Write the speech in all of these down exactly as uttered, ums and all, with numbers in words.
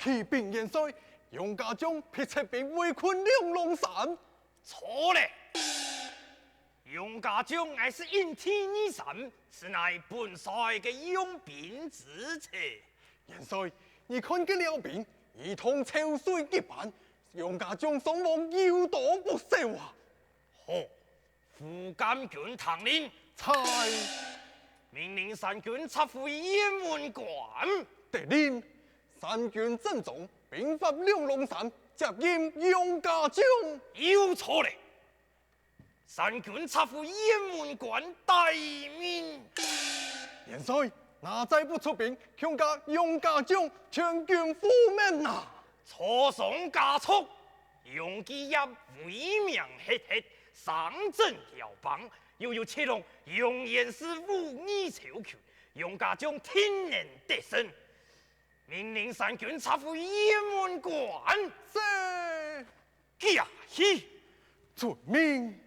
啟禀元帥，楊家將迫切兵圍困兩龍山。錯了！楊家將𠊎係引第二山，實乃本帥个用兵之策。元帥，你看該廖兵，如同潮水急般，楊家將傷亡有多不少啊！好， 副監軍聽令。在。命令三軍插回雁門關。得令。三軍整裝，兵發兩龍山，接應楊家將。又錯了！三軍插回雁門關待命。元帥，哪再不出兵，強加楊家將全軍覆滅啊！錯上加錯！ 楊繼業威名赫赫，聲震劉邦，又有七郎楊延世武藝超群，楊家將定能得勝。命令三軍插回雁門關。是。駕起！遵命。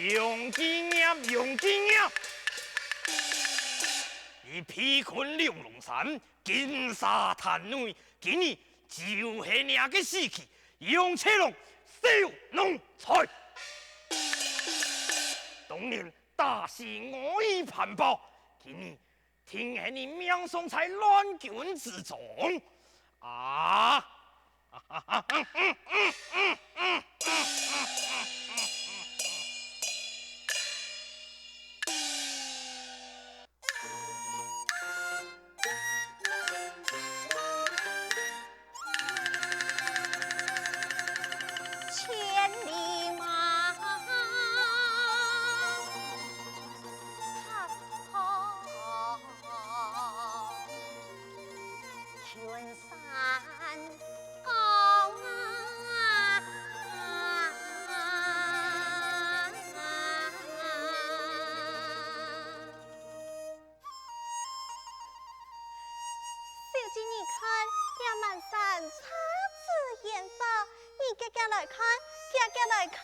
楊繼業，楊繼業！你被困兩龍山， 金沙灘內，今日就係若个時期，楊七郎小奴才。當年打死我與潘豹，今日定係你命喪在亂軍之中。啊！ 千里马，踏破云山高啊！ 小姐，你看，這滿山姹紫嫣紅，你遽遽來看，遽遽來看。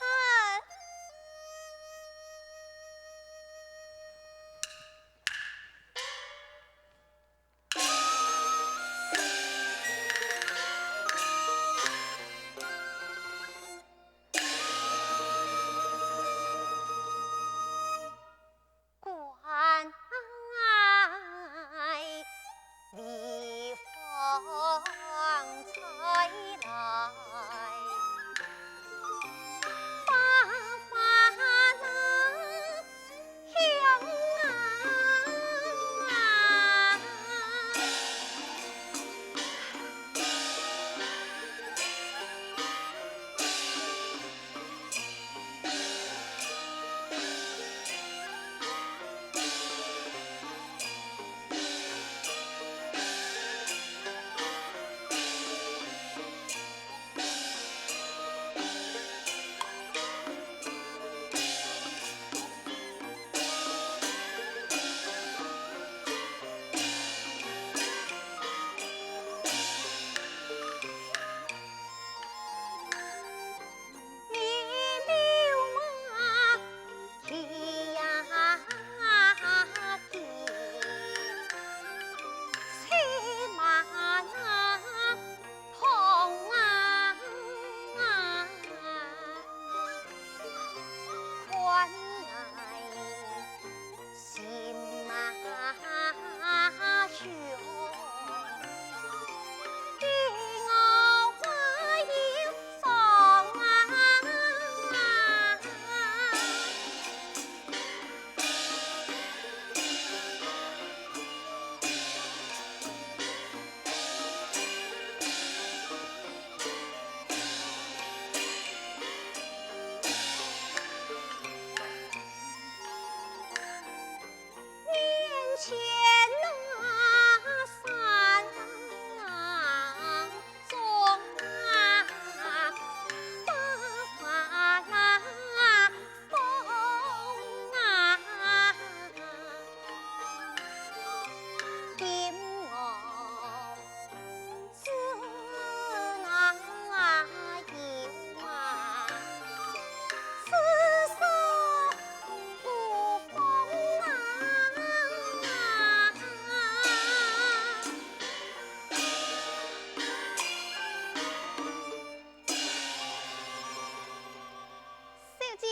姊，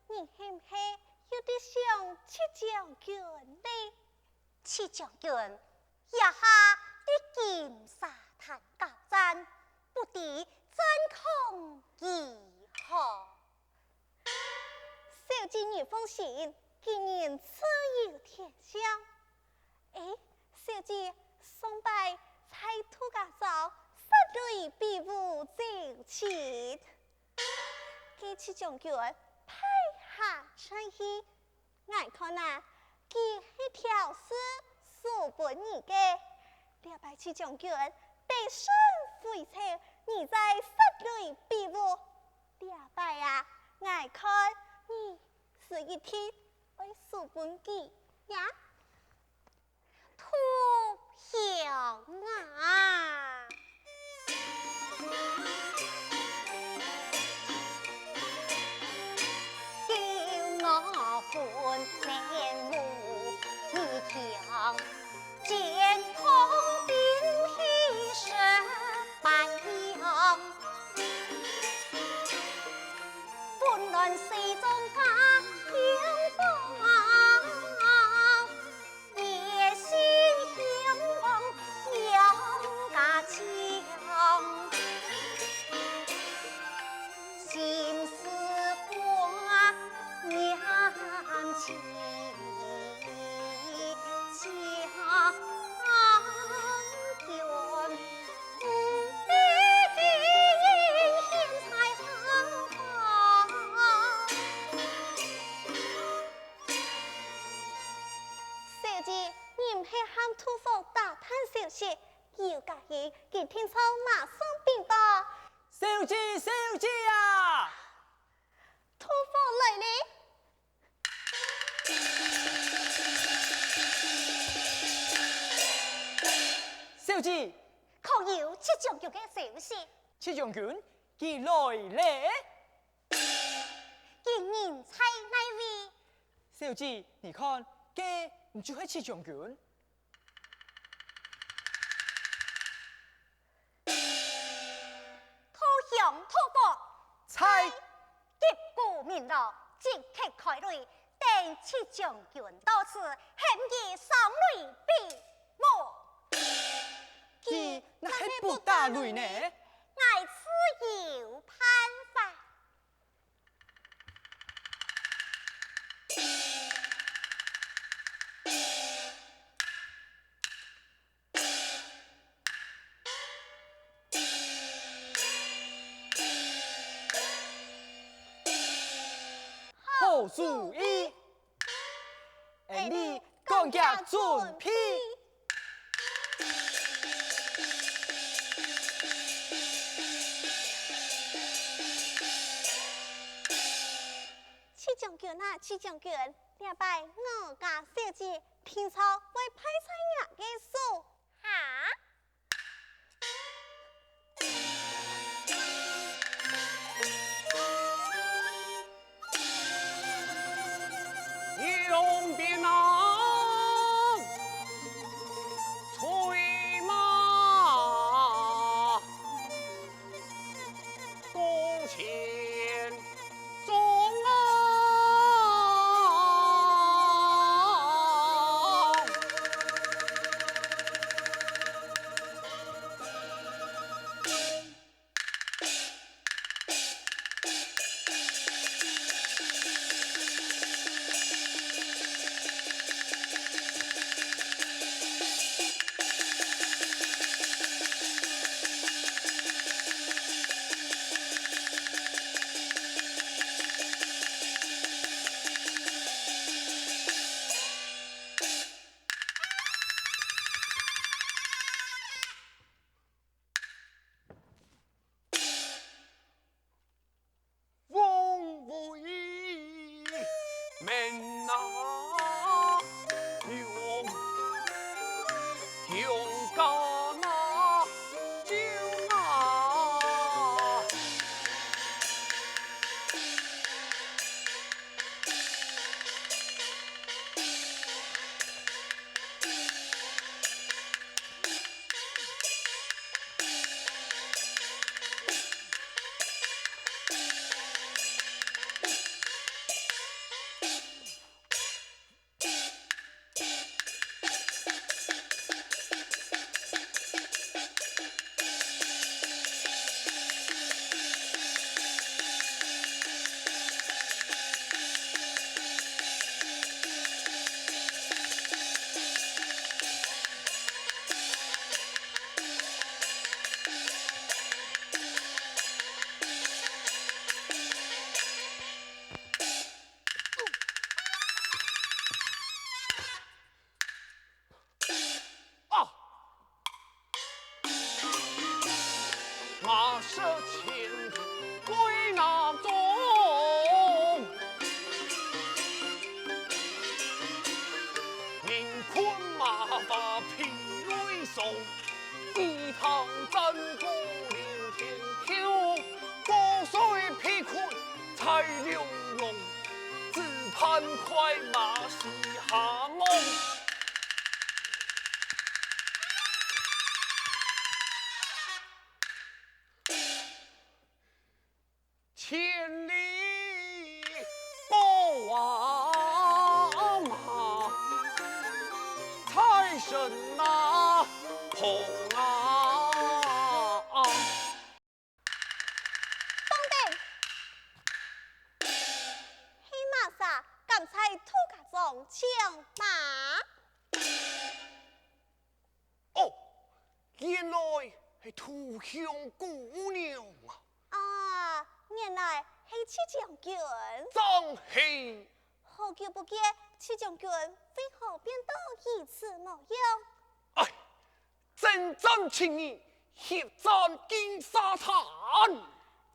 你係毋係有在想七將軍呢？七將軍這下在金沙灘交戰，不知戰況如何？小姐你放心，佢人自有天相。欸，小姐，上擺在渡假棗，殺雷比武就擒，該七將軍敗下陣去。 𠊎看啊，佢係挑事輸分你个。這擺七將軍得勝回朝，你再殺雷比武。這擺啊，𠊎看你就一定會輸分佢呀。投降啊！ 小姐，你毋係喊渡火打探消息，有佳音，佢定著馬上稟報。小姐，小姐啊！渡火來了！小姐，可有七將軍个消息？七將軍，佢來了。 佢人在哪位？小姐，你看，該毋就係七將軍？投降討和。在。擊鼓鳴鑼，即刻開擂，等七將軍到此，喊佢上擂比武。佢哪係不打擂呢？𠊎自有辦法。 好主意！恁呢，趕緊準備！ 七將軍啊，七將軍，這擺我家小姐定著會敗在若个手。哈？千里宝啊马，财神啊，捧啊。等等，係麼儕敢在杜家莊搶馬？ 哦，原來係杜香姑娘啊！啊，原來係戚將軍。正係。好久不見，戚將軍為何變到如此模樣？唉，征戰七日，血戰金沙灘。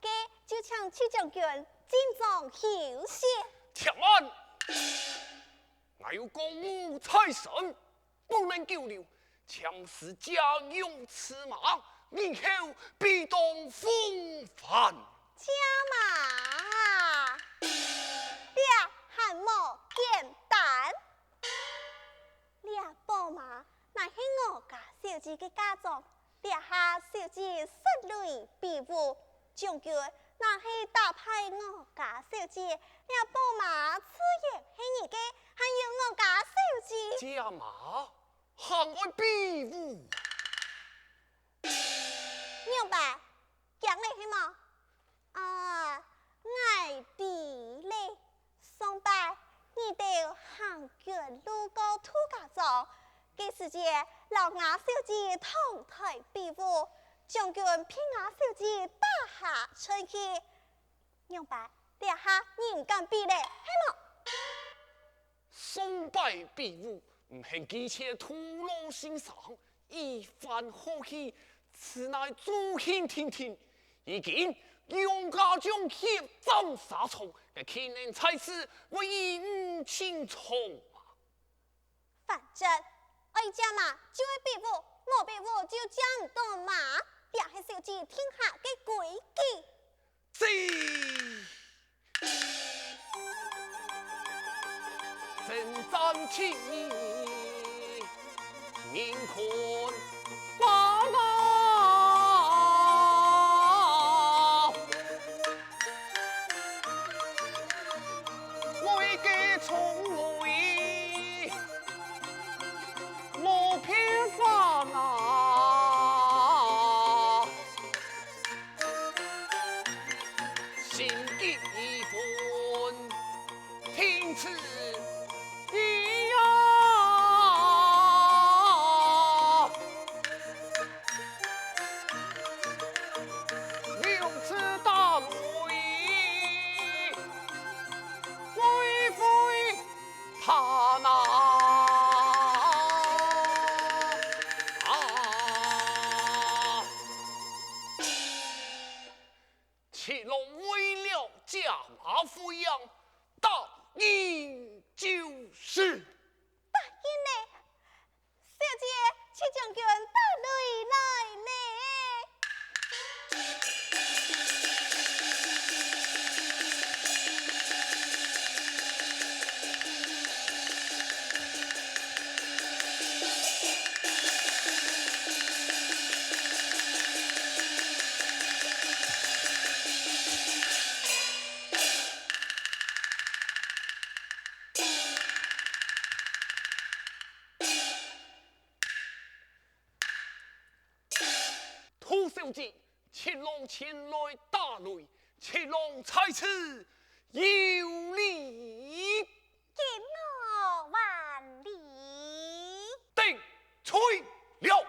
該就請戚將軍進莊休息。且慢！ 𠊎有公務在身，不能久留，請駛駕勇此馬，日後必當風範。駕馬，這還無簡單。這寶馬乃係我家小姐个嫁妝， 這下小姐煞來比武，將軍若係打敗我家小姐，這寶馬自然係你个，還有我家小姐。駕馬，還愛比武？仰般，驚了係無？ 啊，𠊎知了。上擺你兜行軍路過杜家莊，該時節摎吾小姐同臺比武，將軍被吾小姐打下陣去。仰般，這下你毋敢比了，係無？ 上擺比武，毋幸拒絕杜老先生，一番好戲，此乃助興亭亭。如今楊家將血戰沙場，𠊎豈能在此委以輕重啊？反正，愛駕馬就愛比武，無比武就駕毋到馬，這係小姐定下个規矩。 是。征戰七日，人困巴拿，为救重围， 我偏烦恼，心急意愤，听此语呀。 六尺大雷，飞飞塔那。啊！七郎为了驾马回营，答应就是。答应了。 小姐，戚将军打雷来了。杜小姐，七郎前来打雷，七郎在此有礼。敬我还礼。定罪了。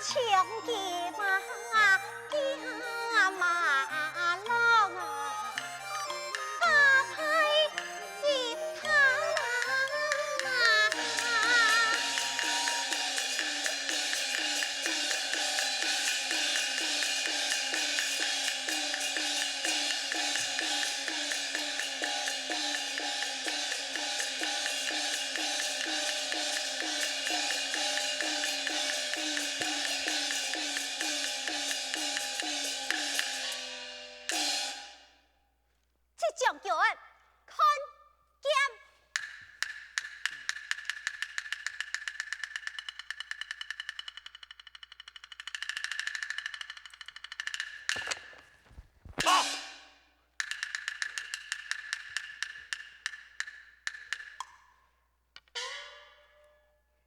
抢个马呀马郎啊，打牌一趟啊。七将军，看剑！啊！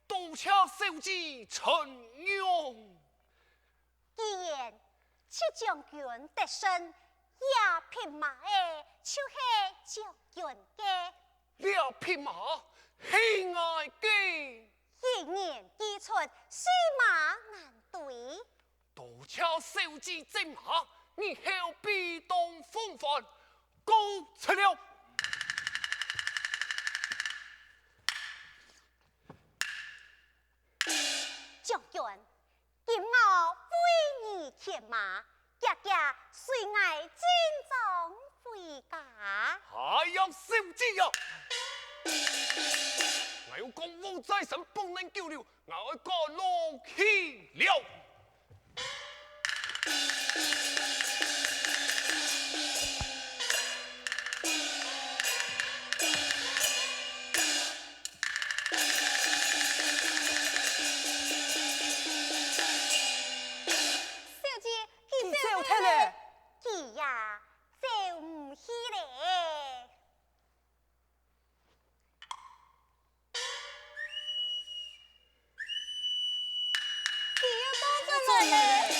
多谢小姐承容。 既然七将军得胜，这匹马仔就系将军个。这匹马系𠊎个。一言既出，驷马难追。多谢小姐征马，日后必当风范。告辞了。将军， 今我为你牵马，遽遽随𠊎进庄回家。哎呀，小姐呀！𠊎有公务在身，不能久留，𠊎爱赶路去了。 小姐，佢走忒了。佢呀，走毋去了。 佢又倒轉來了。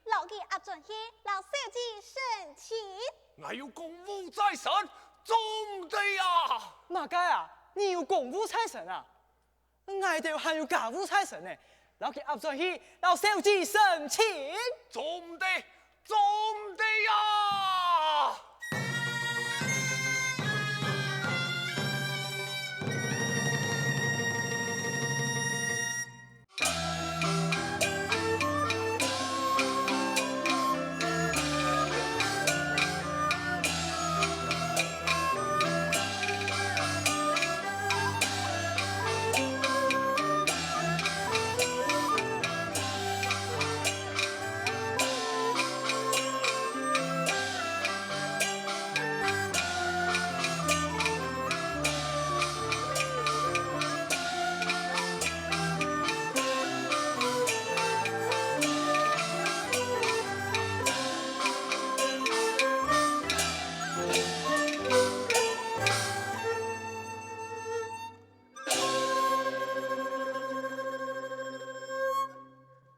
摎佢押轉去，摎小姐成亲。𠊎有公務在身，做毋得啊！麼个啊？你有公務在身啊？ 𠊎兜還有家務在身呢，摎佢押轉去，摎小姐成親。做毋得，做毋得呀！